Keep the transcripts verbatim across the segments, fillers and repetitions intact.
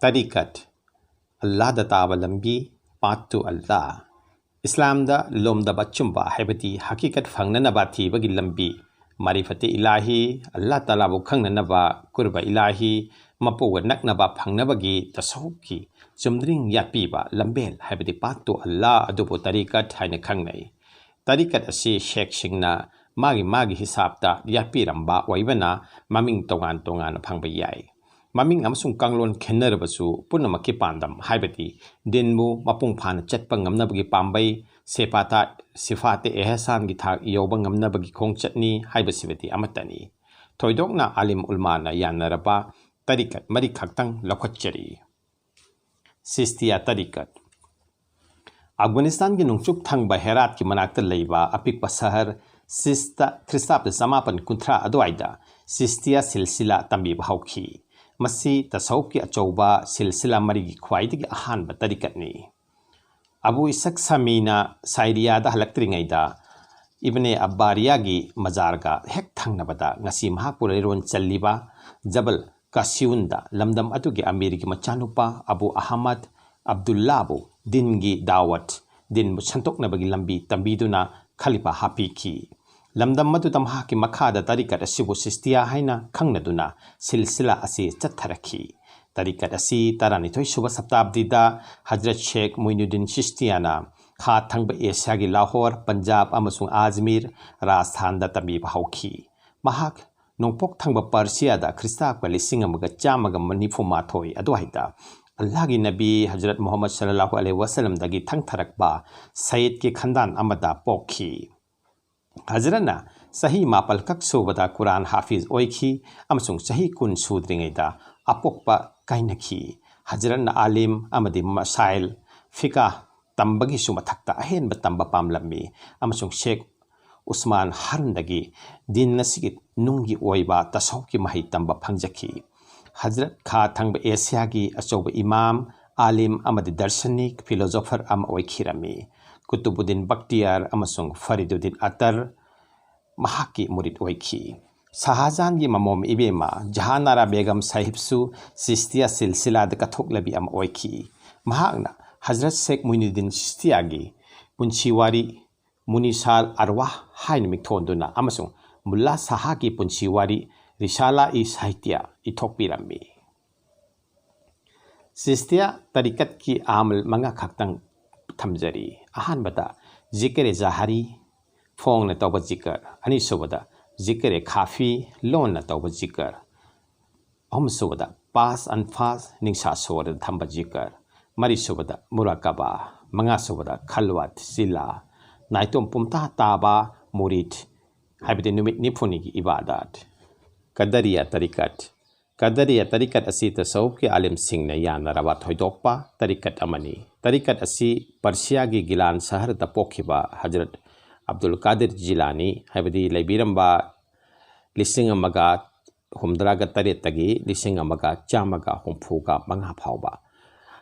ꯇꯔꯤꯀꯠ, ꯑꯜꯂꯥꯗ ꯇꯥꯕ ꯂꯝꯕꯤ, path to Allah꯫ ꯏꯁꯂꯥꯝꯗ ꯂꯣꯝꯗꯕ ꯑꯆꯨꯝꯕ ꯍꯥꯏꯕꯗꯤ ꯍꯀꯤꯀꯠ ꯐꯪꯅꯅꯕ ꯊꯤꯕꯒꯤ ꯂꯝꯕꯤ, ꯃꯥꯔꯤꯐꯇꯤ ꯏꯂꯥꯍꯤ, ꯑꯜꯂꯥ ꯇꯥꯂꯥꯕꯨ ꯈꯪꯅꯅꯕ ꯀꯨꯔꯕ ꯏꯂꯥꯍꯤ, ꯃꯄꯨꯒ ꯅꯛꯅꯕ ꯐꯪꯅꯕꯒꯤ ꯇꯁꯧꯐꯀꯤ ꯆꯨꯝꯗ꯭ꯔꯤꯡ ꯌꯥꯠꯄꯤꯕ ꯂꯝꯕꯦꯜ ꯍꯥꯏꯕꯗꯤ path to Allah ꯑꯗꯨꯕꯨ ꯇꯔꯤꯀꯠ ꯍꯥꯏꯅ ꯈꯪꯅꯩ꯫ ꯇꯔꯤꯀꯠ ꯑꯁꯤ ꯁꯦꯛꯁꯤꯡꯅ ꯃꯥꯒꯤ ꯃꯥꯒꯤ ꯍꯤꯁꯥꯕꯇ ꯌꯥꯠꯄꯤꯔꯝꯕ ꯑꯣꯏꯕꯅ ꯃꯃꯤꯡ ꯇꯣꯉꯥꯟ ꯇꯣꯉꯥꯟꯅ ꯐꯪꯕ ꯌꯥꯏ꯫ ꯃꯃꯤꯡ ꯑꯃꯁꯨꯡ ꯀꯥꯡꯂꯣꯟ ꯈꯦꯟꯅꯔꯕꯁꯨ ꯄꯨꯝꯅꯃꯛꯀꯤ ꯄꯥꯟꯗꯝ ꯍꯥꯏꯕꯗꯤ ꯗꯤꯟꯕꯨ ꯃꯄꯨꯡ ꯐꯥꯅ ꯆꯠꯄ ꯉꯝꯅꯕꯒꯤ ꯄꯥꯝꯕꯩ, ꯁꯦꯄꯥꯇꯥ ꯁꯤꯐꯥꯇꯦ ꯑꯦꯍꯁꯥꯟꯒꯤ ꯊꯥꯛ ꯌꯧꯕ ꯉꯝꯅꯕꯒꯤ ꯈꯣꯡꯆꯠꯅꯤ ꯍꯥꯏꯕꯁꯤꯕꯨꯗꯤ ꯑꯃꯠꯇꯅꯤ꯫ ꯊꯣꯏꯗꯣꯛꯅ ꯑꯥꯂꯤꯝ ꯎꯜꯃꯥꯅ ꯌꯥꯅꯔꯕ ꯇꯔꯤꯀꯠ ꯃꯔꯤꯈꯛꯇꯪ ꯂꯧꯈꯠꯆꯔꯤ꯫ ꯁꯤꯁꯇꯤꯌꯥ ꯇꯔꯤꯀꯠ꯫ ꯑꯐꯒꯥꯅꯤꯁꯇꯥꯟꯒꯤ ꯅꯣꯡꯆꯨꯞ ꯊꯪꯕ ꯍꯦꯔꯥꯠꯀꯤ ꯃꯅꯥꯛꯇ ꯂꯩꯕ ꯑꯄꯤꯛꯄ ꯁꯍꯔ ꯁꯤꯁꯇ ꯈ꯭ꯔꯤꯁꯇꯥꯕꯗ ꯆꯃꯥꯄꯟ ꯀꯨꯟꯊ꯭ꯔꯥ ꯑꯗꯨꯋꯥꯏꯗ ꯁꯤꯁꯇꯤꯌꯥ ꯁꯤꯜꯁꯤꯂꯥ ꯇꯝꯕꯤꯕ ꯍꯧꯈꯤ꯫ ꯃꯁꯤ ꯇꯁꯧꯐꯀꯤ ꯑꯆꯧꯕ ꯁꯤꯜꯁꯤꯂꯥ ꯃꯔꯤꯒꯤ ꯈ꯭ꯋꯥꯏꯗꯒꯤ ꯑꯍꯥꯟꯕ ꯇꯔꯤꯀꯠꯅꯤ꯫ ꯑꯕꯨ ꯏꯁꯛ ꯁꯃꯤꯅ ꯁꯥꯏꯔꯤꯌꯥꯗ ꯍꯜꯂꯛꯇ꯭ꯔꯤꯉꯩꯗ ꯏꯕꯅꯦ ꯑꯕꯥꯔꯤꯌꯥꯒꯤ ꯃꯖꯥꯔꯒ ꯍꯦꯛ ꯊꯪꯅꯕꯗ ꯉꯁꯤ ꯃꯍꯥꯛꯄꯨ ꯂꯩꯔꯣꯟ ꯆꯜꯂꯤꯕ ꯖꯕꯜ ꯀꯥꯁꯤꯌꯨꯟꯗ ꯂꯝꯗꯝ ꯑꯗꯨꯒꯤ ꯑꯃꯤꯔꯒꯤ ꯃꯆꯥꯅꯨꯄꯥ ꯑꯕꯨ ꯑꯍꯃꯗ ꯑꯕꯗꯨꯜꯂꯥꯕꯨ ꯗꯤꯟꯒꯤ ꯗꯥꯋꯠ, ꯗꯤꯟꯕꯨ ꯁꯟꯗꯣꯛꯅꯕꯒꯤ ꯂꯝꯕꯤ ꯇꯝꯕꯤꯗꯨꯅ ꯈꯂꯤꯐꯥ ꯍꯥꯞꯄꯤꯈꯤ꯫ ꯂꯝꯗꯝ ꯑꯗꯨꯗ ꯃꯍꯥꯛꯀꯤ ꯃꯈꯥꯗ ꯇꯔꯤꯀꯠ ꯑꯁꯤꯕꯨ ꯁꯤꯁꯇꯤꯌꯥ ꯍꯥꯏꯅ ꯈꯪꯅꯗꯨꯅ ꯁꯤꯜꯁꯤꯂꯥ ꯑꯁꯤ ꯆꯠꯊꯔꯛꯈꯤ꯫ ꯇꯔꯤꯀꯠ ꯑꯁꯤ ꯇꯔꯥꯅꯤꯊꯣꯏ ꯁꯨꯕ ꯁꯞꯇꯥꯕꯗꯤꯗ ꯍꯖꯔꯠ ꯁꯦꯈ ꯃꯨꯏꯅꯨꯗꯤꯟ ꯁꯤꯁꯇꯤꯌꯥꯅ ꯈꯥ ꯊꯪꯕ ꯑꯦꯁꯤꯌꯥꯒꯤ ꯂꯥꯍꯣꯔ, ꯄꯟꯖꯥꯕ ꯑꯃꯁꯨꯡ ꯑꯥꯖꯃꯤꯔ, ꯔꯥꯖꯁꯊꯥꯟꯗ ꯇꯝꯕꯤꯕ ꯍꯧꯈꯤ꯫ ꯃꯍꯥꯛ ꯅꯣꯡꯄꯣꯛ ꯊꯪꯕ ꯄꯔꯁꯤꯌꯥꯗ ꯈ꯭ꯔꯤꯁꯇꯥꯕꯀ ꯂꯤꯁꯤꯡ ꯑꯃꯒ ꯆꯥꯝꯃꯒ ꯅꯤꯐꯨ ꯃꯥꯊꯣꯏ ꯑꯗꯨꯋꯥꯏꯗ ꯑꯜꯂꯥꯍꯒꯤ ꯅꯕꯤ ꯍꯖꯔꯠ ꯃꯨꯍꯝꯃꯗ ꯁꯜꯂꯜꯂꯥꯍꯨ ꯑꯂꯩꯍꯤ ꯋꯥꯁꯜꯂꯝꯗꯒꯤ ꯊꯪꯊꯔꯛꯄ ꯁꯌꯤꯗꯀꯤ ꯈꯟꯗꯥꯟ ꯑꯃꯗ ꯄꯣꯛꯈꯤ꯫ ꯍꯖꯔꯠꯅ ꯆꯍꯤ ꯃꯥꯄꯜꯈꯛ ꯁꯨꯕꯗ ꯀꯨꯔꯥꯟ ꯍꯥꯐꯤꯖ ꯑꯣꯏꯈꯤ ꯑꯃꯁꯨꯡ ꯆꯍꯤ ꯀꯨꯟ ꯁꯨꯗ꯭ꯔꯤꯉꯩꯗ ꯑꯄꯣꯛꯄ ꯀꯥꯏꯅꯈꯤ꯫ ꯍꯖꯔꯠꯅ ꯑꯥꯂꯤꯝ ꯑꯃꯗꯤ ꯃꯁꯥꯏꯜ ꯐꯤꯀꯥ ꯇꯝꯕꯒꯤꯁꯨ ꯃꯊꯛꯇ ꯑꯍꯦꯟꯕ ꯇꯝꯕ ꯄꯥꯝꯂꯝꯃꯤ ꯑꯃꯁꯨꯡ ꯁꯦꯈ ꯎꯁꯃꯥꯟ ꯍꯥꯔꯨꯟꯗꯒꯤ ꯗꯤꯟ ꯑꯁꯤꯒꯤ ꯅꯨꯡꯒꯤ ꯑꯣꯏꯕ ꯇꯁꯧꯐꯀꯤ ꯃꯍꯩ ꯇꯝꯕ ꯐꯪꯖꯈꯤ꯫ ꯍꯖꯔꯠ ꯈꯥ ꯊꯪꯕ ꯑꯦꯁꯤꯌꯥꯒꯤ ꯑꯆꯧꯕ ꯏꯃꯥꯝ, ꯑꯥꯂꯤꯝ ꯑꯃꯗꯤ ꯗꯔꯁꯅꯤꯛ, ꯐꯤꯂꯣꯁꯣꯐꯔ ꯑꯃ ꯑꯣꯏꯈꯤꯔꯝꯃꯤ꯫ ꯀꯨꯇꯨꯕꯨꯗꯤꯟ ꯕꯛꯇꯤꯌꯥꯔ ꯑꯃꯁꯨꯡ ꯐꯔꯤꯗꯨꯗꯤꯟ ꯑꯇꯔ ꯃꯍꯥꯛꯀꯤ ꯃꯨꯔꯤꯗ ꯑꯣꯏꯈꯤ꯫ ꯁꯍꯥꯖꯥꯟꯒꯤ ꯃꯃꯣꯝ ꯏꯕꯦꯝꯃ ꯖꯍꯥꯅꯥꯔꯥ ꯕꯦꯒꯝ ꯁꯥꯍꯤꯕꯁꯨ ꯆꯤꯁꯇꯤꯌꯥ ꯁꯤꯜꯁꯤꯂꯥꯗ ꯀꯠꯊꯣꯛꯂꯕꯤ ꯑꯃ ꯑꯣꯏꯈꯤ꯫ ꯃꯍꯥꯛꯅ ꯍꯖꯔꯠ ꯁꯦꯈ ꯃꯨꯏꯅꯨꯗꯤꯟ ꯆꯤꯁꯇꯤꯌꯥꯒꯤ ꯄꯨꯟꯁꯤ ꯋꯥꯔꯤ ꯃꯨꯅꯤꯁꯥꯜ ꯑꯔꯋꯥꯍ ꯍꯥꯏꯅ ꯃꯤꯡꯊꯣꯟꯗꯨꯅ ꯑꯃꯁꯨꯡ ꯃꯨꯜꯂꯥ ꯁꯥꯍꯥꯒꯤ ꯄꯨꯟꯁꯤ ꯋꯥꯔꯤ ꯔꯤꯁꯥꯂꯥ ꯏ ꯁꯥꯍꯤꯇ꯭ꯌ ꯏꯊꯣꯛꯄꯤꯔꯝꯃꯤ꯫ ꯆꯤꯁꯇꯤꯌꯥ ꯇꯔꯤꯀꯠꯀꯤ ꯑꯃꯜ ꯃꯉꯥ ꯈꯛꯇꯪ ꯊꯝꯖꯔꯤ꯫ ꯑꯍꯥꯟꯕꯗ ꯖꯤꯀꯔꯦ ꯖꯥꯍꯔꯤ, ꯐꯣꯡꯅ ꯇꯧꯕ ꯖꯤꯀꯔ꯫ ꯑꯅꯤꯁꯨꯕꯗ ꯖꯤꯀꯔꯦ ꯈꯥꯐꯤ, ꯂꯣꯟꯅ ꯇꯧꯕ ꯖꯤꯀꯔ꯫ ꯑꯍꯨꯝꯁꯨꯕꯗ ꯄꯥꯁ ꯑꯟꯐꯥꯁ, ꯅꯤꯡꯁꯥ ꯁꯣꯔꯗ ꯊꯝꯕ ꯖꯤꯀꯔ꯫ ꯃꯔꯤꯁꯨꯕꯗ ꯃꯨꯔꯥꯀꯕꯥ꯫ ꯃꯉꯥꯁꯨꯕꯗ ꯈꯜꯋꯥꯠ ꯖꯤꯂꯥ, ꯅꯥꯏꯇꯣꯝ ꯄꯨꯝꯇꯥ ꯇꯥꯕ ꯃꯨꯔꯤꯗ, ꯍꯥꯏꯕꯗꯤ ꯅꯨꯃꯤꯠ ꯅꯤꯐꯨꯅꯤꯒꯤ ꯏꯕꯥꯗꯥꯠ꯫ ꯀꯗꯔꯤꯌꯥ ꯇꯔꯤꯀꯠ꯫ ꯀꯗꯔꯤꯌꯥ ꯇꯔꯤꯀꯠ ꯑꯁꯤ ꯇꯁꯧꯐꯀꯤ ꯑꯥꯂꯤꯝꯁꯤꯡꯅ ꯌꯥꯅꯔꯕ ꯊꯣꯏꯗꯣꯛꯄ ꯇꯔꯤꯀꯠ ꯑꯃꯅꯤ꯫ ꯇꯔꯤꯀꯠ ꯑꯁꯤ ꯄꯔꯁꯤꯌꯥꯒꯤ ꯒꯤꯂꯥꯟ ꯁꯍꯔꯗ ꯄꯣꯛꯈꯤꯕ ꯍꯖꯔꯠ ꯑꯕꯗꯨꯜ ꯀꯥꯗꯤꯔ ꯖꯤꯂꯥꯅꯤ, ꯍꯥꯏꯕꯗꯤ ꯂꯩꯕꯤꯔꯝꯕ ꯂꯤꯁꯤꯡ ꯑꯃꯒ ꯍꯨꯝꯗ꯭ꯔꯥꯒ ꯇꯔꯦꯠꯇꯒꯤ ꯂꯤꯁꯤꯡ ꯑꯃꯒ ꯆꯥꯝꯃꯒ ꯍꯨꯝꯐꯨꯒ ꯃꯉꯥ ꯐꯥꯎꯕ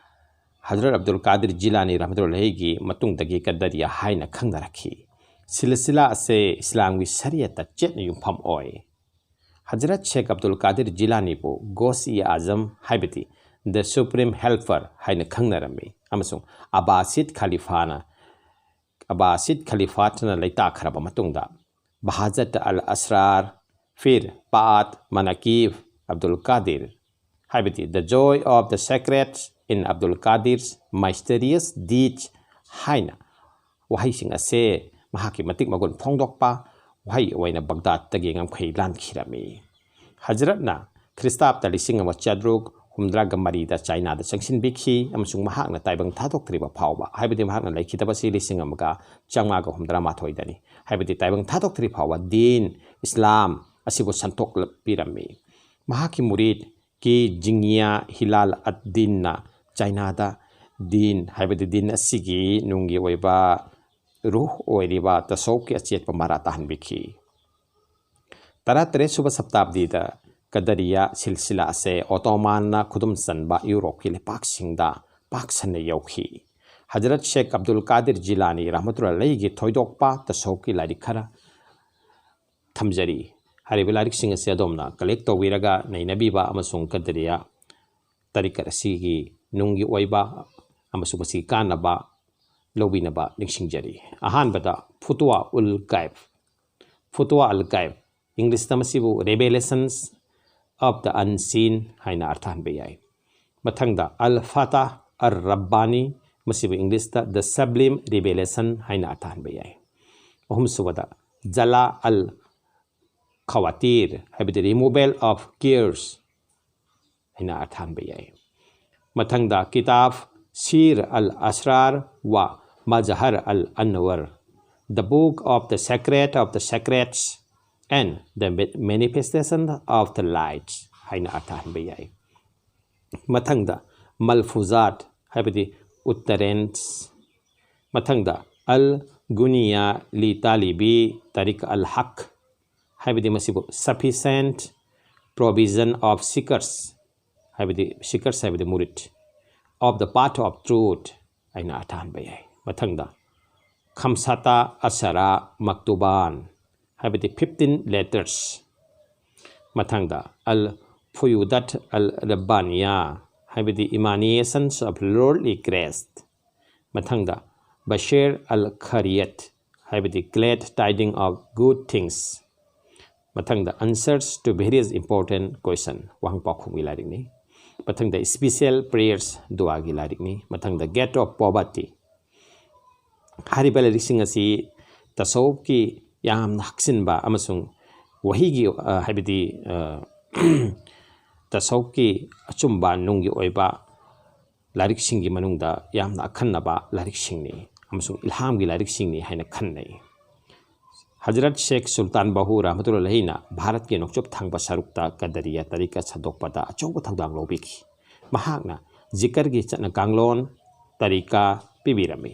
ꯍꯖꯔꯠ ꯑꯕꯗꯨꯜ ꯀꯥꯗꯤꯔ ꯖꯤꯂꯥꯅꯤ ꯔꯍꯃꯇꯨꯜꯂꯥꯍꯤꯒꯤ ꯃꯇꯨꯡꯗꯒꯤ ꯀꯗꯔꯤꯌꯥ ꯍꯥꯏꯅ ꯈꯪꯅꯔꯛꯈꯤ꯫ ꯁꯤꯂꯁꯤꯂꯥ ꯑꯁꯦ ꯏꯁꯂꯥꯝꯒꯤ ꯁꯔꯤꯌꯠꯇ ꯆꯦꯠꯅ ꯌꯨꯝꯐꯝ ꯑꯣꯏ꯫ ꯍꯖꯔꯠ ꯁꯦꯈ ꯑꯕꯗꯨꯜ ꯀꯥꯗꯤꯔ ꯖꯤꯂꯥꯅꯤꯕꯨ ꯒꯣꯁ-ꯏ-ꯑꯥꯖꯝ, ꯍꯥꯏꯕꯗꯤ The Supreme Helper ꯍꯥꯏꯅ ꯈꯪꯅꯔꯝꯃꯤ, ꯑꯃꯁꯨꯡ ꯑꯕꯥꯁꯤꯗ ꯈꯂꯤꯐꯥꯅ, ꯑꯕꯥꯁꯤꯗ ꯈꯂꯤꯐꯥꯠꯅ ꯂꯩꯇꯥꯈ꯭ꯔꯕ ꯃꯇꯨꯡꯗ ꯕꯍꯥꯖꯠ ꯑꯜ ꯑꯁꯔꯥꯔ, ꯐꯤꯔ ꯄꯥꯠ ꯃꯅꯥꯀꯤꯕ ꯑꯕꯗꯨꯜ ꯀꯥꯗꯤꯔ, ꯍꯥꯏꯕꯗꯤ The Joy of the Secret in Abdul Qadir's Mysterious Deeds ꯍꯥꯏꯅ ꯋꯥꯍꯩꯁꯤꯡ ꯑꯁꯦ ꯃꯍꯥꯛꯀꯤ ꯃꯇꯤꯛ ꯃꯒꯨꯟ ꯐꯣꯡꯗꯣꯛꯄ ꯋꯥꯍꯩ ꯑꯣꯏꯅ ꯕꯒꯗꯥꯗꯇꯒꯤ ꯉꯝꯈꯩ ꯂꯥꯟꯈꯤꯔꯝꯃꯤ꯫ ꯍꯖꯔꯠꯅ ꯈ꯭ꯔꯤꯁꯇꯥꯕꯇ ꯂꯤꯁꯤꯡ ꯑꯃ ꯆꯥꯇ꯭ꯔꯨꯛ ꯍꯨꯝꯗ꯭ꯔꯥꯒ ꯃꯔꯤꯗ ꯆꯥꯏꯅꯥꯗ ꯆꯪꯁꯤꯟꯕꯤꯈꯤ, ꯑꯃꯁꯨꯡ ꯃꯍꯥꯛꯅ ꯇꯥꯏꯕꯪ ꯊꯥꯗꯣꯛꯇ꯭ꯔꯤꯕ ꯐꯥꯎꯕ, ꯍꯥꯏꯕꯗꯤ ꯃꯍꯥꯛꯅ ꯂꯩꯈꯤꯗꯕꯁꯤ ꯂꯤꯁꯤꯡ ꯑꯃꯒ ꯆꯥꯝꯃꯉꯥꯒ ꯍꯨꯝꯗ꯭ꯔꯥ ꯃꯥꯊꯣꯏꯗꯅꯤ, ꯍꯥꯏꯕꯗꯤ ꯇꯥꯏꯕꯪ ꯊꯥꯗꯣꯛꯇ꯭ꯔꯤ ꯐꯥꯎꯕ ꯗꯤꯟ ꯏꯁꯂꯥꯝ ꯑꯁꯤꯕꯨ ꯁꯟꯗꯣꯛꯄꯤꯔꯝꯃꯤ꯫ ꯃꯍꯥꯛꯀꯤ ꯃꯨꯔꯤꯗ ꯀꯤ ꯖꯤꯡꯌꯥ ꯍꯤꯂꯥꯜ ꯑꯠ ꯗꯤꯟꯅ ꯆꯥꯏꯅꯥꯗ ꯗꯤꯟ, ꯍꯥꯏꯕꯗꯤ ꯗꯤꯟ ꯑꯁꯤꯒꯤ ꯅꯨꯡꯒꯤ ꯑꯣꯏꯕ ꯔꯨꯍ ꯑꯣꯏꯔꯤꯕ ꯇꯁꯧꯐꯀꯤ ꯑꯆꯦꯠꯄ ꯃꯔꯥ ꯇꯥꯍꯟꯕꯤꯈꯤ꯫ ꯇꯔꯥꯇꯔꯦꯠꯁꯨꯕ ꯁꯞꯇꯥꯕꯗꯤꯗ ꯀꯗꯔꯤꯌꯥ ꯁꯤꯜꯁꯤꯂꯥ ꯑꯁꯦ ꯑꯣꯇꯣꯃꯥꯟꯅ ꯈꯨꯗꯨꯝ ꯆꯟꯕ ꯌꯨꯔꯣꯞꯀꯤ ꯂꯩꯄꯥꯛꯁꯤꯡꯗ ꯄꯥꯛ ꯁꯟꯅ ꯌꯧꯈꯤ꯫ ꯍꯖꯔꯠ ꯁꯦꯈ ꯑꯕꯗꯨꯜ ꯀꯥꯗꯤꯔ ꯖꯤꯂꯥꯅꯤ ꯔꯍꯃꯇꯨꯜꯂꯥꯍꯤꯒꯤ ꯊꯣꯏꯗꯣꯛꯄ ꯇꯁꯧꯐꯀꯤ ꯂꯥꯏꯔꯤꯛ ꯈꯔ ꯊꯝꯖꯔꯤ꯫ ꯍꯥꯏꯔꯤꯕ ꯂꯥꯏꯔꯤꯛꯁꯤꯡ ꯑꯁꯤ ꯑꯗꯣꯝꯅ ꯀꯂꯦꯛ ꯇꯧꯕꯤꯔꯒ ꯅꯩꯅꯕꯤꯕ ꯑꯃꯁꯨꯡ ꯀꯗꯔꯤꯌꯥ ꯇꯔꯤꯀꯠ ꯑꯁꯤꯒꯤ ꯅꯨꯡꯒꯤ ꯑꯣꯏꯕ ꯑꯃꯁꯨꯡ ꯃꯁꯤꯒꯤ ꯀꯥꯟꯅꯕ ꯂꯧꯕꯤꯅꯕ ꯅꯤꯡꯁꯤꯡꯖꯔꯤ꯫ ꯑꯍꯥꯟꯕꯗ ꯐꯨꯇꯨꯋꯥ ꯎꯜ ꯒꯥꯏꯕ꯫ ꯐꯨꯇꯨꯋꯥ ꯑꯜ ꯒꯥꯏꯕ, ꯏꯪꯂꯤꯁꯇ ꯃꯁꯤꯕꯨ Revelations of the Unseen ꯍꯥꯏꯅ ꯑꯔꯊ ꯍꯟꯕ ꯌꯥꯏ꯫ ꯃꯊꯪꯗ ꯑꯜ ꯐꯥꯇꯥ ꯑꯔ ꯔꯕꯥꯅꯤ, ꯃꯁꯤꯕꯨ ꯏꯪꯂꯤꯁꯇ The Sublime Revelation ꯍꯥꯏꯅ ꯑꯔꯊ ꯍꯟꯕ ꯌꯥꯏ꯫ ꯑꯍꯨꯝꯁꯨꯕꯗ ꯖꯂꯥ ꯑꯜ ꯈꯋꯥꯇꯤꯔ, ꯍꯥꯏꯕꯗꯤ Removal of Cares ꯍꯥꯏꯅ ꯑꯔꯊ ꯍꯟꯕ ꯌꯥꯏ꯫ ꯃꯊꯪꯗ ꯀꯤꯇꯥꯕ ꯁꯤꯔ ꯑꯜ ꯑꯁꯔꯥꯔ ꯋꯥ ꯃꯖꯍꯔ ꯑꯜ ꯑꯟꯋꯔ, The Book of the Secret of the Secrets and the Manifestation of the Lights ꯍꯥꯏꯅ ꯑꯔꯊ ꯍꯟꯕ ꯌꯥꯏ꯫ ꯃꯊꯪꯗ ꯃꯜꯐꯨꯖꯥꯠ, ꯍꯥꯏꯕꯗꯤ ꯎꯠꯇꯔꯦꯟꯁ꯫ ꯃꯊꯪꯗ ꯑꯜ ꯒꯨꯅꯤꯌꯥ ꯂꯤ ꯇꯥꯂꯤꯕꯤ ꯇꯥꯔꯤꯛ ꯑꯜ ꯍꯛ, ꯍꯥꯏꯕꯗꯤ ꯃꯁꯤꯕꯨ Sufficient Provision of Seekers, ꯍꯥꯏꯕꯗꯤ seekers ꯍꯥꯏꯕꯗꯤ ꯃꯨꯔꯤꯠ, of the Path of Truth ꯍꯥꯏꯅ ꯑꯔꯊ ꯍꯟꯕ ꯌꯥꯏ꯫ ꯃꯊꯪꯗ ꯈꯝꯁꯥꯇꯥ ꯑꯁꯔꯥ ꯃꯛꯇꯨꯕꯥꯟ, ꯍꯥꯏꯕꯗꯤ Fifteen Letters꯫ ꯃꯊꯪꯗ ꯑꯜ ꯐꯨꯌꯨꯗꯠ ꯑꯜ ꯔꯕꯥꯅꯤꯌꯥ, ꯍꯥꯏꯕꯗꯤ Emanations of Lordly Grace꯫ ꯃꯊꯪꯗ ꯕꯁꯤꯔ ꯑꯜ ꯈꯔꯤꯌꯠ, ꯍꯥꯏꯕꯗꯤ Glad Tidings of Good Things꯫ ꯃꯊꯪꯗ Answers to Various Important Question, ꯋꯥꯍꯪ ꯄꯥꯎꯈꯨꯝꯒꯤ ꯂꯥꯏꯔꯤꯛꯅꯤ꯫ ꯃꯊꯪꯗ Special Prayers, ꯗꯨꯋꯥꯒꯤ ꯂꯥꯏꯔꯤꯛꯅꯤ꯫ ꯃꯊꯪꯗ Gate of Poverty꯫ ꯍꯥꯏꯔꯤꯕ ꯂꯥꯏꯔꯤꯛꯁꯤꯡ ꯑꯁꯤ ꯇꯁꯧꯐꯀꯤ ꯌꯥꯝꯅ ꯍꯛꯆꯤꯟꯕ ꯑꯃꯁꯨꯡ ꯋꯥꯍꯩꯒꯤ, ꯑ, ꯍꯥꯏꯕꯗꯤ, ꯑ, ꯇꯁꯧꯐꯀꯤ ꯑꯆꯨꯝꯕ ꯅꯨꯡꯒꯤ ꯑꯣꯏꯕ ꯂꯥꯏꯔꯤꯛꯁꯤꯡꯒꯤ ꯃꯅꯨꯡꯗ ꯌꯥꯝꯅ ꯑꯈꯟꯅꯕ ꯂꯥꯏꯔꯤꯛꯁꯤꯡꯅꯤ ꯑꯃꯁꯨꯡ ꯏꯜꯍꯥꯝꯒꯤ ꯂꯥꯏꯔꯤꯛꯁꯤꯡꯅꯤ ꯍꯥꯏꯅ ꯈꯟꯅꯩ꯫ ꯍꯖꯔꯠ ꯁꯦꯈ ꯁꯨꯜꯇꯥꯟ ꯕꯍꯨ ꯔꯍꯃꯇꯨꯜꯂꯥꯍꯤ ꯑꯂꯩꯍꯤꯅ ꯚꯥꯔꯠꯀꯤ ꯅꯣꯡꯆꯨꯞ ꯊꯪꯕ ꯁꯔꯨꯛꯇ ꯀꯗꯔꯤꯌꯥ ꯇꯔꯤꯀꯠ ꯁꯟꯗꯣꯛꯄꯗ ꯑꯆꯧꯕ ꯊꯧꯗꯥꯡ ꯂꯧꯕꯤꯈꯤ꯫ ꯃꯍꯥꯛꯅ ꯖꯤꯀꯔꯒꯤ ꯆꯠꯅ ꯀꯥꯡꯂꯣꯟ, ꯇꯔꯤꯀꯥ, ꯄꯤꯕꯤꯔꯝꯃꯤ꯫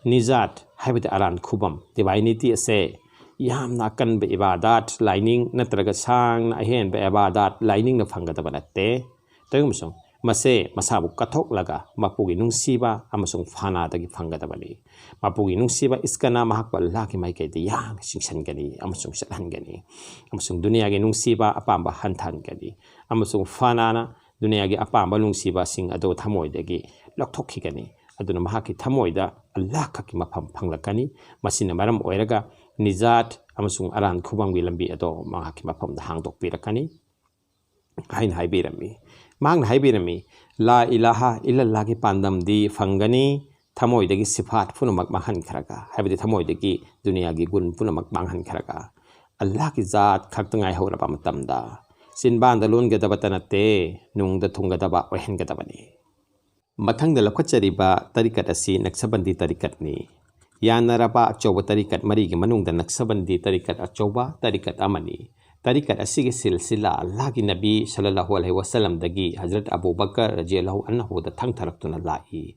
ꯅꯤꯖꯥꯠ ꯍꯥꯏꯕꯗꯤ ꯑꯔꯥꯟ ꯈꯨꯕꯝ, divinity ꯑꯁꯦ ꯌꯥꯝꯅ ꯑꯀꯟꯕ ꯏꯕꯥꯗꯥꯠ, ꯂꯥꯏꯅꯤꯡ ꯅꯠꯇ꯭ꯔꯒ ꯁꯥꯡꯅ ꯑꯍꯦꯟꯕ ꯏꯕꯥꯗꯥꯠ, ꯂꯥꯏꯅꯤꯡꯅ ꯐꯪꯒꯗꯕ ꯅꯠꯇꯦ꯫ ꯇꯧꯏꯒꯨꯝꯕꯁꯨꯡ ꯃꯁꯦ ꯃꯁꯥꯕꯨ ꯀꯠꯊꯣꯛꯂꯒ ꯃꯄꯨꯒꯤ ꯅꯨꯡꯁꯤꯕ ꯑꯃꯁꯨꯡ ꯐꯅꯥꯗꯒꯤ ꯐꯪꯒꯗꯕꯅꯤ꯫ ꯃꯄꯨꯒꯤ ꯅꯨꯡꯁꯤꯕ ꯏꯁꯀꯅ ꯃꯍꯥꯛꯄꯨ ꯑꯜꯂꯥꯍꯒꯤ ꯃꯥꯏꯀꯩꯗ ꯌꯥꯡꯅ ꯆꯤꯡꯁꯤꯟꯒꯅꯤ ꯑꯃꯁꯨꯡ ꯆꯠꯍꯟꯒꯅꯤ, ꯑꯃꯁꯨꯡ ꯗꯨꯅꯤꯌꯥꯒꯤ ꯅꯨꯡꯁꯤꯕ ꯑꯄꯥꯝꯕ ꯍꯟꯊꯍꯟꯒꯅꯤ, ꯑꯃꯁꯨꯡ ꯐꯅꯥꯅ ꯗꯨꯅꯤꯌꯥꯒꯤ ꯑꯄꯥꯝꯕ ꯅꯨꯡꯁꯤꯕꯁꯤꯡ ꯑꯗꯨ ꯊꯃꯣꯏꯗꯒꯤ ꯂꯧꯊꯣꯛꯈꯤꯒꯅꯤ꯫ ꯑꯗꯨꯅ ꯃꯍꯥꯛꯀꯤ ꯊꯃꯣꯏꯗ ꯑꯜꯂꯥꯍ ꯈꯛꯀꯤ ꯃꯐꯝ ꯐꯪꯂꯛꯀꯅꯤ꯫ ꯃꯁꯤꯅ ꯃꯔꯝ ꯑꯣꯏꯔꯒ ꯅꯤꯖꯥꯠ ꯑꯃꯁꯨꯡ ꯑꯔꯥꯟ ꯈꯨꯕꯝꯒꯤ ꯂꯝꯕꯤ ꯑꯗꯨ ꯃꯍꯥꯛꯀꯤ ꯃꯐꯝꯗ ꯍꯥꯡꯗꯣꯛꯄꯤꯔꯛꯀꯅꯤ ꯍꯥꯏꯅ ꯍꯥꯏꯕꯤꯔꯝꯃꯤ꯫ ꯃꯍꯥꯛꯅ ꯍꯥꯏꯕꯤꯔꯝꯃꯤ, "ꯂꯥ ꯏꯂꯥꯍ ꯏꯜꯂꯜꯂꯥꯍꯒꯤ ꯄꯥꯟꯗꯝꯗꯤ ꯐꯪꯒꯅꯤ, ꯊꯃꯣꯏꯗꯒꯤ ꯁꯤꯐꯥꯠ ꯄꯨꯝꯅꯃꯛ ꯃꯥꯡꯍꯟꯈ꯭ꯔꯒ, ꯍꯥꯏꯕꯗꯤ ꯊꯃꯣꯏꯗꯒꯤ ꯗꯨꯅꯤꯌꯥꯒꯤ ꯒꯨꯟ ꯄꯨꯝꯅꯃꯛ ꯃꯥꯡꯍꯟꯈ꯭ꯔꯒ, ꯑꯜꯂꯥꯍꯒꯤ ꯖꯥꯠ ꯈꯛꯇ ꯉꯥꯏꯍꯧꯔꯕ ꯃꯇꯝꯗ, ꯆꯤꯟꯕꯥꯟꯗ ꯂꯣꯟꯒꯗꯕꯇ ꯅꯠꯇꯦ, ꯅꯨꯡꯗ ꯊꯨꯡꯒꯗꯕ ꯑꯣꯏꯍꯟꯒꯗꯕꯅꯤ"꯫ ꯃꯊꯪꯗ ꯂꯧꯈꯠꯆꯔꯤꯕ ꯇꯔꯤꯀꯠ ꯑꯁꯤ ꯅꯛꯁꯕꯟꯗꯤ ꯇꯔꯤꯀꯠꯅꯤ꯫ ꯌꯥꯅꯔꯕ ꯑꯆꯧꯕ ꯇꯔꯤꯀꯠ ꯃꯔꯤꯒꯤ ꯃꯅꯨꯡꯗ ꯅꯛꯁꯕꯟꯗꯤ ꯇꯔꯤꯀꯠ ꯑꯆꯧꯕ ꯇꯔꯤꯀꯠ ꯑꯃꯅꯤ꯫ ꯇꯔꯤꯀꯠ ꯑꯁꯤꯒꯤ ꯁꯤꯜꯁꯤꯂꯥ ꯑꯜꯂꯥꯍꯒꯤ ꯅꯕꯤ ꯁꯜꯂꯜꯂꯥꯍꯨ ꯑꯂꯩꯍꯤ ꯋꯥꯁꯜꯂꯝꯗꯒꯤ ꯍꯖꯔꯠ ꯑꯕꯨ ꯕꯀꯔ ꯔꯖꯤꯌꯜꯂꯥꯍꯨ ꯑꯟꯍꯨꯗ ꯊꯪꯊꯔꯛꯇꯨꯅ ꯂꯥꯛꯏ꯫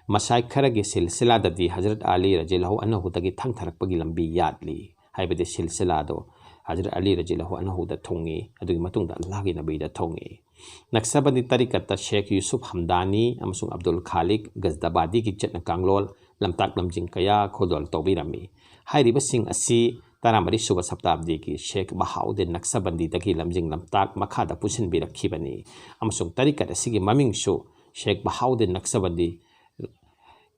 ꯃꯁꯥꯏ ꯈꯔꯒꯤ ꯁꯤꯜꯁꯤꯂꯥꯗꯗꯤ ꯍꯖꯔꯠ ꯑꯂꯤ ꯔꯖꯤꯌꯜꯂꯥꯍꯨ ꯑꯟꯍꯨꯗꯒꯤ ꯊꯪꯊꯔꯛꯄꯒꯤ ꯂꯝꯕꯤ ꯌꯥꯠꯂꯤ, ꯍꯥꯏꯕꯗꯤ ꯁꯤꯜꯁꯤꯂꯥꯗꯣ ꯍꯖꯔꯠ ꯑꯂꯤ ꯔꯖꯤꯌꯜꯂꯥꯍꯨ ꯑꯟꯍꯨꯗ ꯊꯨꯡꯉꯤ, ꯑꯗꯨꯒꯤ ꯃꯇꯨꯡꯗ ꯑꯜꯂꯥꯍꯒꯤ ꯅꯕꯤꯗ ꯊꯨꯡꯉꯤ꯫ ꯅꯛꯁꯕꯟꯗꯤ ꯇꯔꯤꯀꯠꯇ ꯁꯦꯈ ꯌꯨꯁꯨꯐ ꯍꯝꯗꯥꯅꯤ ꯑꯃꯁꯨꯡ ꯑꯕꯗꯨꯜ ꯈꯥꯂꯤꯛ ꯒꯖꯗꯕꯥꯗꯤꯒꯤ ꯆꯠꯅ ꯀꯥꯡꯂꯣꯟ, ꯂꯝꯇꯥꯛ ꯂꯝꯖꯤꯡ ꯀꯌꯥ ꯈꯨꯗꯣꯜ ꯇꯧꯕꯤꯔꯝꯃꯤ꯫ ꯍꯥꯏꯔꯤꯕꯁꯤꯡ ꯑꯁꯤ ꯇꯔꯥꯃꯔꯤ ꯁꯨꯕ ꯁꯞꯇꯥꯕꯗꯤꯒꯤ ꯁꯦꯈ ꯕꯍꯥꯎꯗꯤꯟ ꯅꯛꯁꯕꯟꯗꯤꯗꯒꯤ ꯂꯝꯖꯤꯡ ꯂꯝꯇꯥꯛ ꯃꯈꯥꯗ ꯄꯨꯁꯤꯟꯕꯤꯔꯛꯈꯤꯕꯅꯤ, ꯑꯃꯁꯨꯡ ꯇꯔꯤꯀꯠ ꯑꯁꯤꯒꯤ ꯃꯃꯤꯡꯁꯨ ꯁꯦꯈ ꯕꯍꯥꯎꯗꯤꯟ ꯅꯛꯁꯕꯟꯗꯤ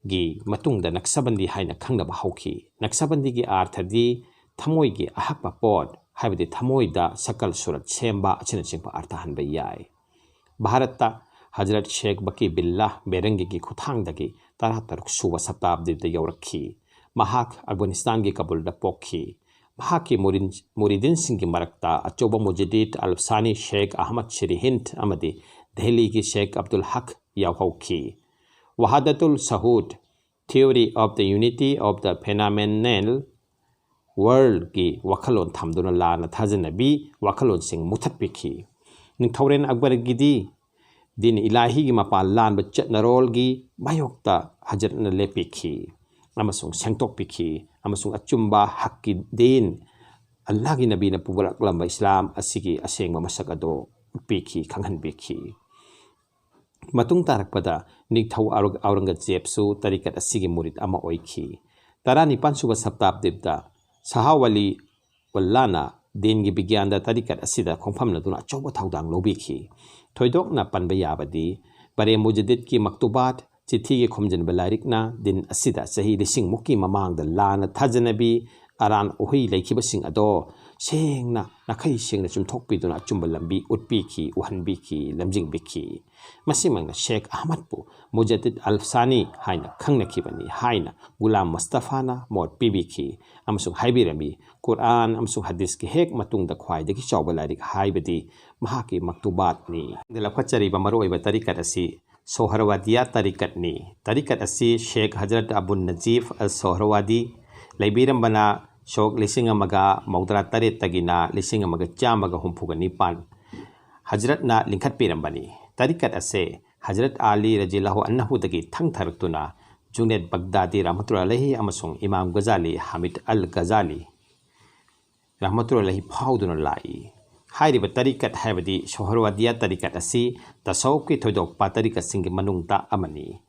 ꯒꯤ ꯃꯇꯨꯡꯗ ꯅꯛꯁꯕꯟꯗꯤ ꯍꯥꯏꯅ ꯈꯪꯅꯕ ꯍꯧꯈꯤ꯫ ꯅꯛꯁꯕꯟꯗꯤꯒꯤ ꯑꯥꯔꯊꯗꯤ ꯊꯃꯣꯏꯒꯤ ꯑꯍꯛꯄ ꯄꯣꯠ, ꯍꯥꯏꯕꯗꯤ ꯊꯃꯣꯏꯗ ꯁꯀꯜ ꯁꯨꯔꯠ ꯁꯦꯝꯕ ꯑꯁꯤꯅꯆꯤꯡꯕ ꯑꯥꯔꯊ ꯍꯟꯕ ꯌꯥꯏ꯫ ꯚꯥꯔꯠꯇ ꯍꯖꯔꯠ ꯁꯦꯈ ꯕꯀꯤ ꯕꯤꯜꯂꯥ ꯕꯦꯔꯪꯒꯤꯒꯤ ꯈꯨꯠꯊꯥꯡꯗꯒꯤ ꯇꯔꯥꯇꯔꯨꯛ ꯁꯨꯕ ꯁꯇꯥꯕꯗꯤꯗ ꯌꯧꯔꯛꯈꯤ꯫ ꯃꯍꯥꯛ ꯑꯐꯒꯥꯅꯤꯁꯇꯥꯟꯒꯤ ꯀꯕꯨꯜꯗ ꯄꯣꯛꯈꯤ꯫ ꯃꯍꯥꯛꯀꯤ ꯃꯨꯔꯤꯟ-, ꯃꯨꯔꯤꯗꯤꯟꯁꯤꯡꯒꯤ ꯃꯔꯛꯇ ꯑꯆꯧꯕ ꯃꯨꯖꯗꯤꯗ ꯑꯜꯐꯁꯥꯅꯤ ꯁꯦꯈ ꯑꯍꯃꯗ ꯁꯤꯔꯤꯍꯤꯟꯗ ꯑꯃꯗꯤ ꯗꯦꯍꯂꯤꯒꯤ ꯁꯦꯈ ꯑꯕꯗꯨꯜ ꯍꯛ ꯌꯥꯎꯍꯧꯈꯤ꯫ ꯋꯥꯍꯗꯇꯨꯜ ꯁꯍꯨꯗ, Theory of the Unity of the Phenomenal Worldꯀꯤ ꯋꯥꯈꯜꯂꯣꯟ ꯊꯝꯗꯨꯅ ꯂꯥꯟꯅ ꯊꯥꯖꯅꯕꯤ ꯋꯥꯈꯜꯂꯣꯟꯁꯤꯡ ꯃꯨꯊꯠꯄꯤꯈꯤ꯫ ꯅꯤꯡꯊꯧꯔꯦꯜ ꯑꯛꯕꯔꯒꯤꯗꯤ ꯗꯤꯟ ꯏꯂꯥꯍꯤꯒꯤ ꯃꯄꯥꯟ ꯂꯥꯟꯕ ꯆꯠꯅꯔꯣꯜꯒꯤ ꯃꯥꯌꯣꯛꯇ ꯍꯖꯔꯠꯅ ꯂꯦꯞꯄꯤꯈꯤ ꯑꯃꯁꯨꯡ ꯁꯦꯡꯗꯣꯛꯄꯤꯈꯤ, ꯑꯃꯁꯨꯡ ꯑꯆꯨꯝꯕ ꯍꯛꯀꯤ ꯗꯤꯟ, ꯑꯜꯂꯥꯍꯒꯤ ꯅꯕꯤꯅ ꯄꯨꯔꯛꯂꯝꯕ ꯏꯁꯂꯥꯝ ꯑꯁꯤꯒꯤ ꯑꯁꯦꯡꯕ ꯃꯁꯛ ꯑꯗꯨ ꯎꯠꯄꯤꯈꯤ, ꯈꯪꯍꯟꯕꯤꯈꯤ꯫ ꯃꯇꯨꯡ ꯇꯥꯔꯛꯄꯗ ꯅꯤꯡꯊꯧ ꯑꯧꯔ-, ꯑꯧꯔꯪꯒꯖꯦꯕꯁꯨ ꯇꯔꯤꯀꯠ ꯑꯁꯤꯒꯤ ꯃꯨꯔꯤꯗ ꯑꯃ ꯑꯣꯏꯈꯤ꯫ ꯇꯔꯥꯅꯤꯄꯥꯟ ꯁꯨꯕ ꯁꯇꯥꯕꯗꯤꯞꯇ ꯁꯍꯥ ꯋꯥꯂꯤ ꯎꯜꯂꯥꯅ ꯗꯤꯟꯒꯤ ꯕꯤꯒ꯭ꯌꯥꯟꯗ ꯇꯔꯤꯀꯠ ꯑꯁꯤꯗ ꯈꯣꯡꯐꯝꯅꯗꯨꯅ ꯑꯆꯧꯕ ꯊꯧꯗꯥꯡ ꯂꯧꯕꯤꯈꯤ꯫ ꯊꯣꯏꯗꯣꯛꯅ ꯄꯟꯕ ꯌꯥꯕꯗꯤ ꯕꯔꯦ ꯃꯨꯖꯗꯤꯗꯀꯤ ꯃꯛꯇꯨꯕꯥꯠ, ꯆꯤꯊꯤꯒꯤ ꯈꯣꯝꯖꯤꯟꯕ ꯂꯥꯏꯔꯤꯛꯅ ꯗꯤꯟ ꯑꯁꯤꯗ ꯆꯍꯤ ꯂꯤꯁꯤꯡꯃꯨꯛꯀꯤ ꯃꯃꯥꯡꯗ ꯂꯥꯟꯅ ꯊꯥꯖꯅꯕꯤ ꯑꯔꯥꯟ ꯎꯍꯩ ꯂꯩꯈꯤꯕꯁꯤꯡ ꯑꯗꯣ ꯁꯦꯡꯅ, ꯅꯥꯈꯩ ꯁꯦꯡꯅ ꯆꯨꯝꯊꯣꯛꯄꯤꯗꯨꯅ ꯑꯆꯨꯝꯕ ꯂꯝꯕꯤ ꯎꯠꯄꯤꯈꯤ, ꯎꯍꯟꯕꯤꯈꯤ, ꯂꯝꯖꯤꯡꯕꯤꯈꯤ꯫ ꯃꯁꯤꯃꯛꯅ ꯁꯦꯈ ꯑꯍꯃꯗꯄꯨ ꯃꯨꯖꯗꯤꯗ ꯑꯜ ꯁꯥꯅꯤ ꯍꯥꯏꯅ ꯈꯪꯅꯈꯤꯕꯅꯤ ꯍꯥꯏꯅ ꯒꯨꯂꯥꯝ ꯃꯨꯁꯇꯐꯥꯅ ꯃꯣꯠ ꯄꯤꯕꯤꯈꯤ ꯑꯃꯁꯨꯡ ꯍꯥꯏꯕꯤꯔꯝꯃꯤ, ꯀꯨꯔꯥꯟ ꯑꯃꯁꯨꯡ ꯍꯗꯤꯁꯀꯤ ꯍꯦꯛ ꯃꯇꯨꯡꯗ ꯈ꯭ꯋꯥꯏꯗꯒꯤ ꯆꯥꯎꯕ ꯂꯥꯏꯔꯤꯛ ꯍꯥꯏꯕꯗꯤ ꯃꯍꯥꯛꯀꯤ ꯃꯛꯇꯨꯕꯥꯠꯅꯤ꯫ ꯂꯧꯈꯠꯆꯔꯤꯕ ꯃꯔꯨꯑꯣꯏꯕ ꯇꯔꯤꯀꯠ ꯑꯁꯤ ꯁꯣꯍꯔꯋꯥꯗꯤꯌꯥ ꯇꯔꯤꯀꯠꯅꯤ꯫ ꯇꯔꯤꯀꯠ ꯑꯁꯤ ꯁꯦꯈ ꯍꯖꯔꯠ ꯑꯕꯨꯜ ꯅꯖꯤꯐ ꯑꯜ ꯁꯣꯍꯔꯋꯥꯗꯤ ꯂꯩꯕꯤꯔꯝꯕꯅ ꯁꯣꯛ ꯂꯤꯁꯤꯡ ꯑꯃꯒ ꯃꯧꯗ꯭ꯔꯥ ꯇꯔꯦꯠꯇꯒꯤꯅ ꯂꯤꯁꯤꯡ ꯑꯃꯒ ꯆꯥꯝꯃꯒ ꯍꯨꯝꯐꯨꯒ ꯅꯤꯄꯥꯟ ꯍꯖꯔꯠꯅ ꯂꯤꯡꯈꯠꯄꯤꯔꯝꯕꯅꯤ꯫ ꯇꯔꯤꯀꯠ ꯑꯁꯦ ꯍꯖꯔꯠ ꯑꯥꯂꯤ ꯔꯖꯤꯌꯜꯂꯥꯍꯨ ꯑꯟꯍꯨꯗꯒꯤ ꯊꯪꯊꯔꯛꯇꯨꯅ ꯖꯨꯅꯦꯗ ꯕꯒꯗꯥꯗꯤ ꯔꯍꯃꯇꯨꯜꯂꯥꯍꯤ ꯑꯃꯁꯨꯡ ꯏꯃꯥꯝ ꯒꯖꯥꯂꯤ ꯍꯥꯃꯤꯗ ꯑꯜ ꯒꯖꯥꯂꯤ ꯔꯍꯃꯇꯨꯜꯂꯥꯍꯤ ꯐꯥꯎꯗꯨꯅ ꯂꯥꯛꯏ꯫ ꯍꯥꯏꯔꯤꯕ ꯇꯔꯤꯀꯠ ꯍꯥꯏꯕꯗꯤ ꯁꯣꯍꯔꯋꯥꯗꯤꯌꯥ ꯇꯔꯤꯀꯠ ꯑꯁꯤ ꯇꯁꯧꯐꯀꯤ ꯊꯣꯏꯗꯣꯛꯄ ꯇꯔꯤꯀꯠꯁꯤꯡꯒꯤ ꯃꯅꯨꯡꯗ ꯑꯃꯅꯤ꯫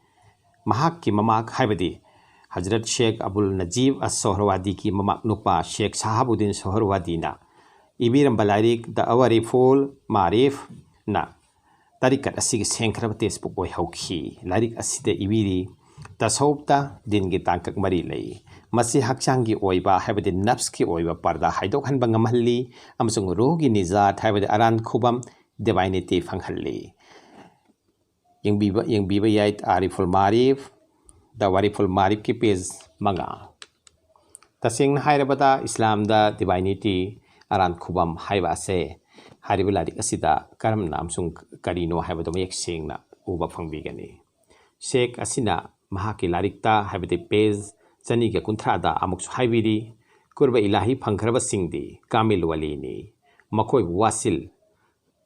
ꯃꯍꯥꯛꯀꯤ ꯃꯃꯥ ꯍꯥꯏꯕꯗꯤ ꯍꯖꯔꯠ ꯁꯦꯈ ꯑꯕꯨꯜ ꯅꯖꯤꯕ ꯑꯁ ꯁꯣꯍꯔꯋꯥꯗꯤꯒꯤ ꯃꯃꯥ ꯅꯨꯄꯥ ꯁꯦꯈ ꯁꯥꯍꯥꯕꯨꯗꯤꯟ ꯁꯣꯍꯔꯋꯥꯗꯤꯅ ꯏꯕꯤꯔꯝꯕ ꯂꯥꯏꯔꯤꯛ ꯗ ꯑꯋꯥꯔꯤꯐꯨꯜ ꯃꯥꯔꯤꯐꯅ ꯇꯔꯤꯀꯠ ꯑꯁꯤꯒꯤ ꯁꯦꯡꯈ꯭ꯔꯕ ꯇꯦꯛꯁꯕꯨꯛ ꯑꯣꯏꯍꯧꯈꯤ꯫ ꯂꯥꯏꯔꯤꯛ ꯑꯁꯤꯗ ꯏꯕꯤꯔꯤ, ꯇꯁꯧꯐꯇ ꯗꯤꯟꯒꯤ ꯇꯥꯡꯀꯛ ꯃꯔꯤ ꯂꯩ꯫ ꯃꯁꯤ ꯍꯛꯆꯥꯡꯒꯤ ꯑꯣꯏꯕ, ꯍꯥꯏꯕꯗꯤ ꯅꯐꯁꯀꯤ ꯑꯣꯏꯕ ꯄꯔꯗꯥ ꯍꯥꯏꯗꯣꯛꯍꯟꯕ ꯉꯝꯍꯜꯂꯤ ꯑꯃꯁꯨꯡ ꯔꯨꯍꯒꯤ ꯅꯤꯖꯥꯠ, ꯍꯥꯏꯕꯗꯤ ꯑꯔꯥꯟ ꯈꯨꯕꯝ, ꯗꯤꯚꯥꯏꯅꯤꯇꯤ ꯐꯪꯍꯜꯂꯤ꯫ ꯌꯦꯡꯕꯤꯕ, ꯌꯦꯡꯕꯤꯕ ꯌꯥꯏ ꯑꯥꯔꯤꯐꯨꯜ ꯃꯥꯔꯤꯐ, ꯗ ꯋꯥꯔꯤꯐꯨꯜ ꯃꯥꯔꯤꯐꯀꯤ ꯄꯦꯖ ꯃꯉꯥ꯫ ꯇꯁꯦꯡꯅ ꯍꯥꯏꯔꯕꯗ ꯏꯁꯂꯥꯝꯗ ꯗꯤꯚꯥꯏꯅꯤꯇꯤ, ꯑꯔꯥꯟ ꯈꯨꯕꯝ ꯍꯥꯏꯕ ꯑꯁꯦ ꯍꯥꯏꯔꯤꯕ ꯂꯥꯏꯔꯤꯛ ꯑꯁꯤꯗ ꯀꯔꯝꯅ ꯑꯃꯁꯨꯡ ꯀꯔꯤꯅꯣ ꯍꯥꯏꯕꯗꯨ ꯃꯌꯦꯛ ꯁꯦꯡꯅ ꯎꯕ ꯐꯪꯕꯤꯒꯅꯤ꯫ ꯁꯦꯈ ꯑꯁꯤꯅ ꯃꯍꯥꯛꯀꯤ ꯂꯥꯏꯔꯤꯛꯇ, ꯍꯥꯏꯕꯗꯤ ꯄꯦꯖ ꯆꯅꯤꯒ ꯀꯨꯟꯊ꯭ꯔꯥꯗ ꯑꯃꯨꯛꯁꯨ ꯍꯥꯏꯕꯤꯔꯤ, ꯀꯨꯔꯕ ꯏꯂꯥꯍꯤ ꯐꯪꯈ꯭ꯔꯕꯁꯤꯡꯗꯤ ꯀꯥꯃꯤꯜ ꯋꯥꯂꯤꯅꯤ꯫ ꯃꯈꯣꯏꯕꯨ ꯋꯥꯁꯤꯜ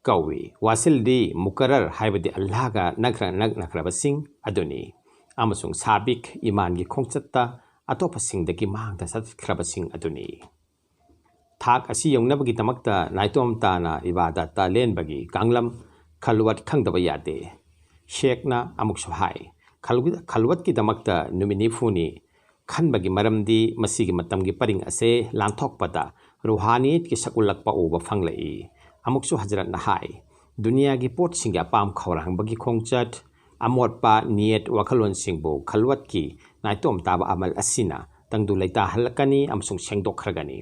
ꯀꯧꯏ꯫ ꯋꯥꯁꯤꯜꯗꯤ ꯃꯨꯀꯔꯔ, ꯍꯥꯏꯕꯗꯤ ꯑꯜꯂꯥꯍꯒ ꯅꯛꯅ-, ꯅꯛꯅꯈ꯭ꯔꯕꯁꯤꯡ ꯑꯗꯨꯅꯤ, ꯑꯃꯁꯨꯡ ꯁꯥꯕꯤꯛ, ꯏꯃꯥꯟꯒꯤ ꯈꯣꯡꯆꯠꯇ ꯑꯇꯣꯞꯄꯁꯤꯡꯗꯒꯤ ꯃꯥꯡꯗ ꯆꯠꯈ꯭ꯔꯕꯁꯤꯡ ꯑꯗꯨꯅꯤ꯫ ꯊꯥꯛ ꯑꯁꯤ ꯌꯧꯅꯕꯒꯤꯗꯃꯛꯇ ꯅꯥꯏꯇꯣꯝ ꯇꯥꯅ ꯏꯕꯥꯗꯠꯇ ꯂꯦꯟꯕꯒꯤ ꯀꯥꯡꯂꯝ, ꯈꯜꯋꯠ, ꯈꯪꯗꯕ ꯌꯥꯗꯦ꯫ ꯁꯦꯈꯅ ꯑꯃꯨꯛꯁꯨ ꯍꯥꯏ, "ꯈꯜ-, ꯈꯜꯋꯠꯀꯤꯗꯃꯛꯇ ꯅꯨꯃꯤꯠ ꯅꯤꯐꯨꯅꯤ ꯈꯟꯕꯒꯤ ꯃꯔꯝꯗꯤ ꯃꯁꯤꯒꯤ ꯃꯇꯝꯒꯤ ꯄꯔꯤꯡ ꯑꯁꯦ ꯂꯥꯟꯊꯣꯛꯄꯗ ꯔꯨꯍꯥꯅꯤꯌꯠꯀꯤ ꯁꯛꯎꯜꯂꯛꯄ ꯎꯕ ꯐꯪꯂꯛꯏ꯫" ꯑꯃꯨꯛꯁꯨ ꯍꯖꯔꯠꯅ ꯍꯥꯏ, "ꯗꯨꯅꯤꯌꯥꯒꯤ ꯄꯣꯠꯁꯤꯡꯒꯤ ꯑꯄꯥꯝ ꯈꯧꯔꯥꯡꯕꯒꯤ ꯈꯣꯡꯆꯠ, ꯑꯃꯣꯠꯄ ꯅꯤꯌꯠ ꯋꯥꯈꯜꯂꯣꯟꯁꯤꯡꯕꯨ ꯈꯜꯋꯠꯀꯤ ꯅꯥꯏꯇꯣꯝ ꯇꯥꯕ ꯑꯃꯜ ꯑꯁꯤꯅ ꯇꯪꯗꯨ ꯂꯩꯇꯥꯍꯜꯂꯛꯀꯅꯤ ꯑꯃꯁꯨꯡ ꯁꯦꯡꯗꯣꯛꯈ꯭ꯔꯒꯅꯤ꯫"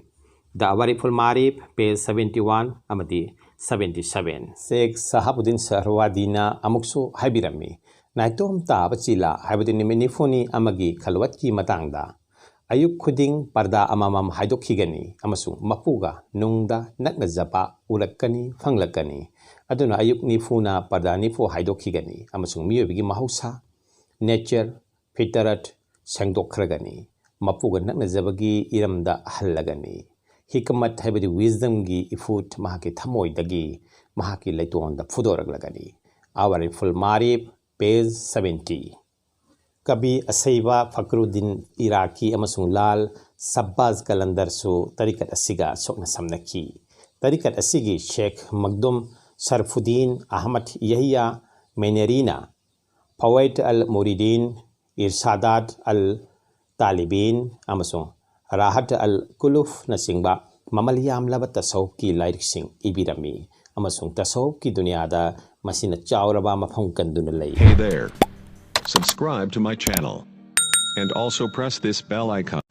The Awariful Maarif, page seventy one ꯑꯃꯗꯤ seventy seven꯫ ꯁꯦꯈ ꯁꯍꯥꯕꯨꯗꯤꯟ ꯁꯍꯔꯋꯥꯗꯤꯅ ꯑꯃꯨꯛꯁꯨ ꯍꯥꯏꯕꯤꯔꯝꯃꯤ, ꯅꯥꯏꯇꯣꯝ ꯇꯥꯕ ꯆꯤꯂꯥ, ꯍꯥꯏꯕꯗꯤ ꯅꯨꯃꯤꯠ ꯅꯤꯐꯨꯅꯤ ꯑꯃꯒꯤ ꯈꯜꯋꯠꯀꯤ ꯃꯇꯥꯡꯗ, ꯑꯌꯨꯛ ꯈꯨꯗꯤꯡ ꯄꯔꯗꯥ ꯑꯃꯃꯝ ꯍꯥꯏꯗꯣꯛꯈꯤꯒꯅꯤ ꯑꯃꯁꯨꯡ ꯃꯄꯨꯒ ꯅꯨꯡꯗ ꯅꯛꯅꯖꯕ ꯎꯔꯛꯀꯅꯤ, ꯐꯪꯂꯛꯀꯅꯤ꯫ ꯑꯗꯨꯅ ꯑꯌꯨꯛ ꯅꯤꯐꯨꯅ ꯄꯔꯗꯥ ꯅꯤꯐꯨ ꯍꯥꯏꯗꯣꯛꯈꯤꯒꯅꯤ ꯑꯃꯁꯨꯡ ꯃꯤꯑꯣꯏꯕꯒꯤ ꯃꯍꯧꯁꯥ, ꯅꯦꯆꯔ, ꯐꯤꯇꯔꯠ ꯁꯦꯡꯗꯣꯛꯈ꯭ꯔꯒꯅꯤ꯫ ꯃꯄꯨꯒ ꯅꯛꯅꯖꯕꯒꯤ ꯏꯔꯝꯗ ꯍꯜꯂꯒꯅꯤ꯫ ꯍꯤꯀꯃꯠ ꯍꯥꯏꯕꯗꯤ wisdomꯒꯤ ꯏꯐꯨꯠ ꯃꯍꯥꯛꯀꯤ ꯊꯃꯣꯏꯗꯒꯤ ꯃꯍꯥꯛꯀꯤ ꯂꯩꯇꯣꯟꯗ ꯐꯨꯗꯣꯔꯛꯂꯒꯅꯤ꯫ Awariful Maarif, page seventy꯫ ꯀꯕꯤ ꯑꯁꯩꯕ ꯐꯀ꯭ꯔꯨꯗꯤꯟ ꯏꯔꯥꯀꯤ ꯑꯃꯁꯨꯡ ꯂꯥꯜ ꯁꯕꯥꯖ ꯀꯂꯟꯗꯔꯁꯨ ꯇꯔꯤꯀꯠ ꯑꯁꯤꯒ ꯁꯣꯛꯅ ꯁꯝꯅꯈꯤ꯫ ꯇꯔꯤꯀꯠ ꯑꯁꯤꯒꯤ ꯁꯦꯈ ꯃꯛꯗꯨꯝ ꯁꯔꯐꯨꯗꯤꯟ ꯑꯍꯃꯗ ꯌꯍꯌꯥ ꯃꯦꯅꯦꯔꯤꯅ ꯐꯋꯥꯏꯗ ꯑꯜ ꯃꯨꯔꯤꯗꯤꯟ, ꯏꯔꯁꯥꯗꯥꯠ ꯑꯜ ꯇꯥꯂꯤꯕꯤꯟ ꯑꯃꯁꯨꯡ ꯔꯥꯍꯠ ꯑꯜ ꯀꯨꯂꯨꯐꯅꯆꯤꯡꯕ ꯃꯃꯜ ꯌꯥꯝꯂꯕ ꯇꯁꯧꯐꯀꯤ ꯂꯥꯏꯔꯤꯛꯁꯤꯡ ꯏꯕꯤꯔꯝꯃꯤ, ꯑꯃꯁꯨꯡ ꯇꯁꯧꯐꯀꯤ ꯗꯨꯅꯤꯌꯥꯗ ꯃꯁꯤꯅ ꯆꯥꯎꯔꯕ ꯃꯐꯝ ꯀꯟꯗꯨꯅ ꯂꯩ꯫ Hey there. Subscribe to my channel. And also press this bell icon.